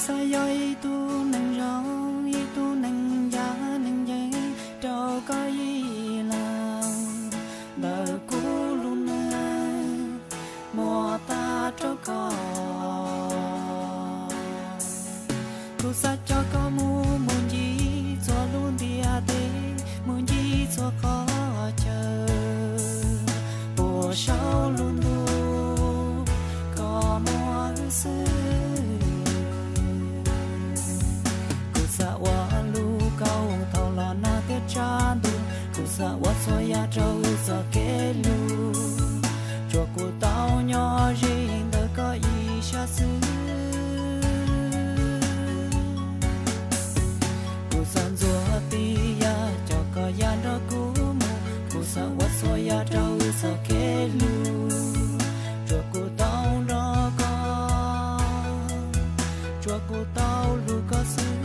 Xav yog ib tug neeg zoo, ib tug neeg ncaj neeg ncees rau koj ib leeg, ntawm kuv lub neej muab tag rau koj. Kuv xav coj koj mus, mus ncig txhua lub ntiaj teb, mus ncig txhua qhov chaw, puas saum lub ntuj koj muaj wb xwb. Kuv xav ua lub kaum thaum los nag thiab tshav ntuj, kuv xav ua txhua yam rau wb txoj kev hlub, tsuas kuv tau nyob ze ntawm koj ib sab xwb. Kuv xav ntxuav tib yam coj koj ya nrog kuv mus, kuv xav ua txhua yam rau wb txoj kev hlub, tsuas kuv tau nrog koj, tsuas kuv tau hlub koj xwb.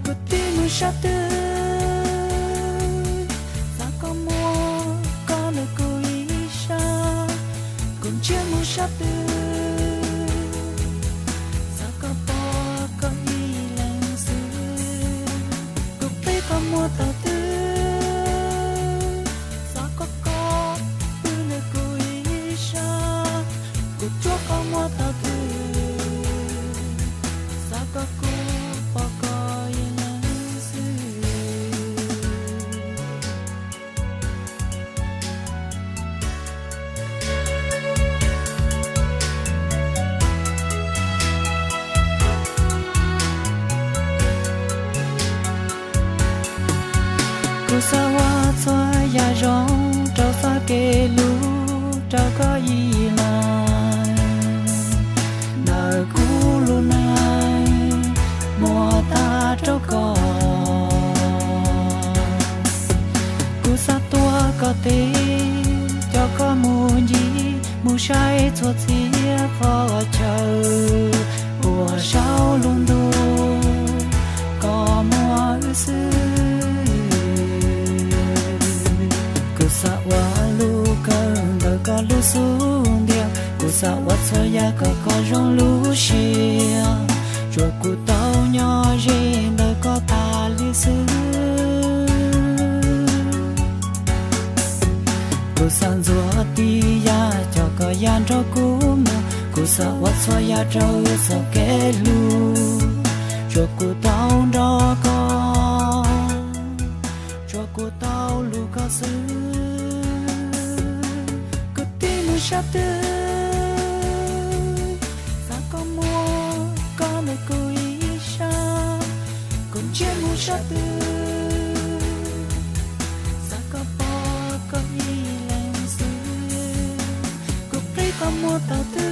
Kuv tig mus sab twg, xav koj muaj koj ntawm kuv ib sab. Kuv ntsia mus sab twg, xav koj pom koj ib leeg xwb. Kuv qhib koj muag thaum twg, xav koj koom wb ntawm kuv ib sab. Kuv tsuab koj muag thaum twg, xav koj koom pom koj ib leeg xwb. Kuv xav ua txhua yam zoo rau txoj kev hlub rau koj ib leeg, ntawm kuv lub neej muab tag rau koj. Kuv xav tuav koj tes, coj koj mus ncig mus saib txhua txhia qhov chaw, puas saum lub ntuj koj muaj wb xwb. Kuv xav ua lub kawm ntawm koj lub xub ntiag, kuv xav ua txhua yam kom koj zoo lub siab, tsuas kuv tau nyob ze ntawm koj tas li xwb. Kuv xav ntxuav tib yam coj koj ya nrog kuv mus, kuv xav ua txhua yam rau wb txoj kev hlub, tsuas kuv tau nrog koj, tsuas kuv tau hlub koj xwb. Kuv tig mus sab twg, xav koj muaj koj ntawm kuv ib sab. Kuv ntsia mus sab twg, xav koj pom koj ib leeg xwb. Kuv qhib koj muag thaum twg,